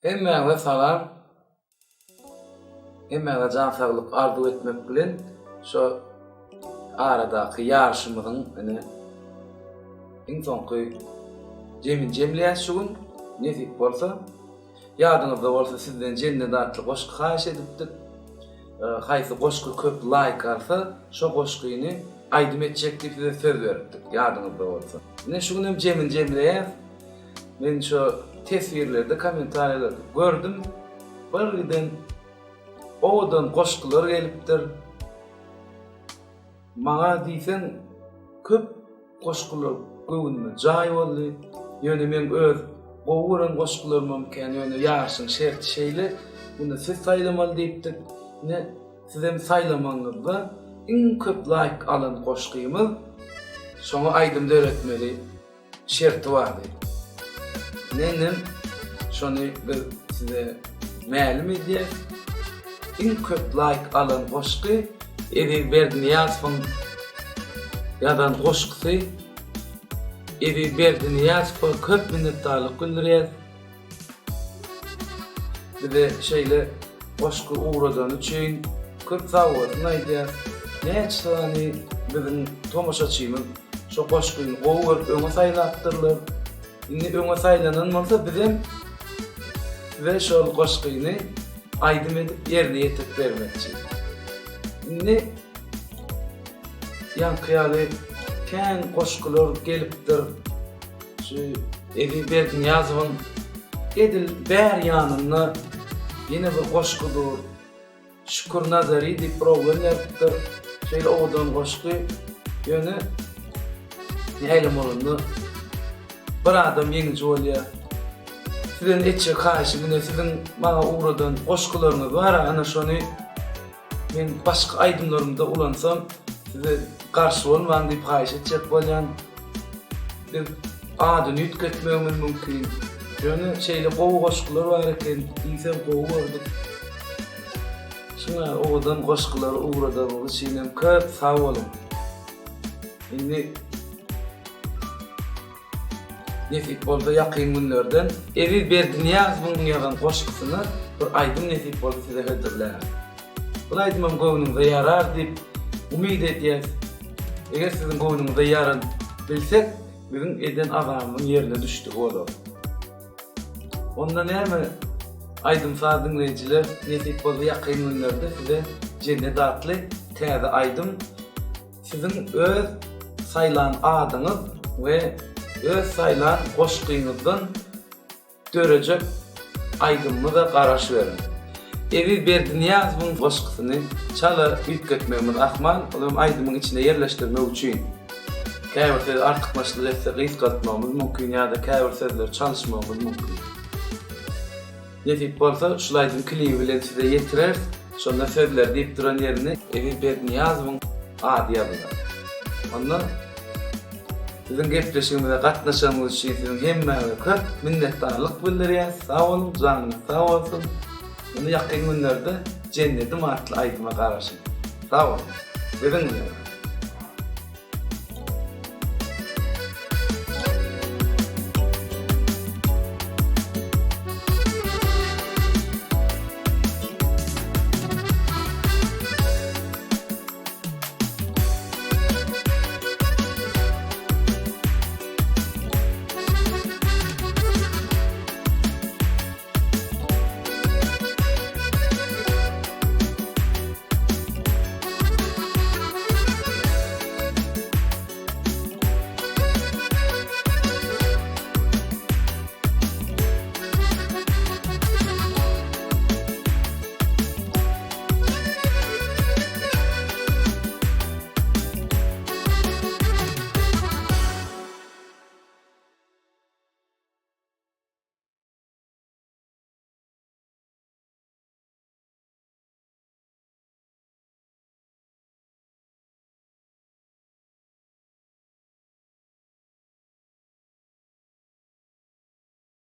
Hemmäňize salam. Hemmäňize jan saglyk arzuw etmek bilen şo aradaky ýaryşymyzyň ine iň soňky jemini jemleýäs şu gün nesip bolsa. Ýadyňyzda bolsa sizden Jennet atly goşgy haýyş edipdik. Haýsy goşgy köp laýk alsa şo goşgyny aýdym etjek diýip size söz beripdik ýadyňyzda bolsa. Ine şu günem jemini jemleýäs. Men şo teswirlerde kommentariýalarda gördüm bir giden owadan goşgular gelipdir. Maňa diýseň köp goşgular göwnüme jaý boldy. Ýöne meň öz gowy gören goşgularymam kän ýöne ýaryşyň şerti şeýle muny siz saýlamaly diýipdik. Ine sizem saýlamagyňyzda iň köp laýk alan goşgymyz şoňa aýdym döretmeli. şerti bardy. Ine şony biz size mälim edýäs. Iň köp laýk alan goşgy Eziz Berdinyýazowyň ýazan goşgusy. Eziz Berdinyýazowa köp minnetdarlyk bildirýäs. Bize şeýle goşgy ugradany üçin köp sagbolsun aýdýas. Näçe sany biziň tomaşaçymyz şo goşgyny gowy görüp öňe saýlapdyrlar. Indi öňe saýlanan bolsa bizem size şol goşgyny aýdym edip ýerine ýetirip bermekçi. Indi ýaňky ýaly kän goşgular gelipdir. Şu Eziz Berdinyýazowyň edil bär ýanynda ýene bir goşgy dur. Şükür Nazary diýip bir oglan ýazypdyr. Şeýle owadan goşgy. Ýöne nähili bolanda bir adam ýeňiji bolýar. Sizden etjek haýyşym ine siziň maňa ugradan goşgularyňyz bar-a ana şony Men başga aýdymlarymda ulansam size garşy bolmaň diýip haýyş etjek bolýan. Biz adyny üýtgetmegimiz mümkin. Ýöne şeýle gowy goşgular bar eken diýseň gowy gördük. Şuňa owadan goşgulary ugradanyňyz üçin hem köp sag boluň. Indi Nesip bolsa ýakyn günlerden Eziz Berdinyýazowyň ýazan goşgusyna bir aýdym nesip bolsa size hödürlärin. Bul aýdymam göwnüňize ýarar diýip umyt edýäs. Eger siziň göwnüňize ýaran bilsek biziň eden azabymyzyň ýerine düşdügi bolar. Onda näme aýdym-saz diňleýjiler nesip bolsa ýakyn günlerde size Jennet atly täze aýdym Siziň öz saýlan adyňyz we öz saýlan goşgyňyzdan dörejek aýdymymyza garaşyberiň. Eziz Berdinyýazowyň goşgusyny çala üýtgetmegimiz ahmal, olam aýdymyň içine ýerleşdirmek üçin. Käbir söz artykmaçlyk etse gysgaltmagymyz mümkin ýa-da käbir sözleri çalyşmagymyz mümkin. Nesip bolsa şul aýdym klibi bilen size ýetireris. Şonda sözleri diýip duran ýerinde Eziz Berdinyýazowyň ady ýazylar. Onda biziň gepleşigimize gatnaşanyňyz üçin siziň hemmäňize köp minnetdarlyk bildirýäs. Sag boluň, janyňyz sag bolsun. Indi ýakyn günlerde Jennedim atly aýdyma garaşyň. Sag boluň. Biziň bilen.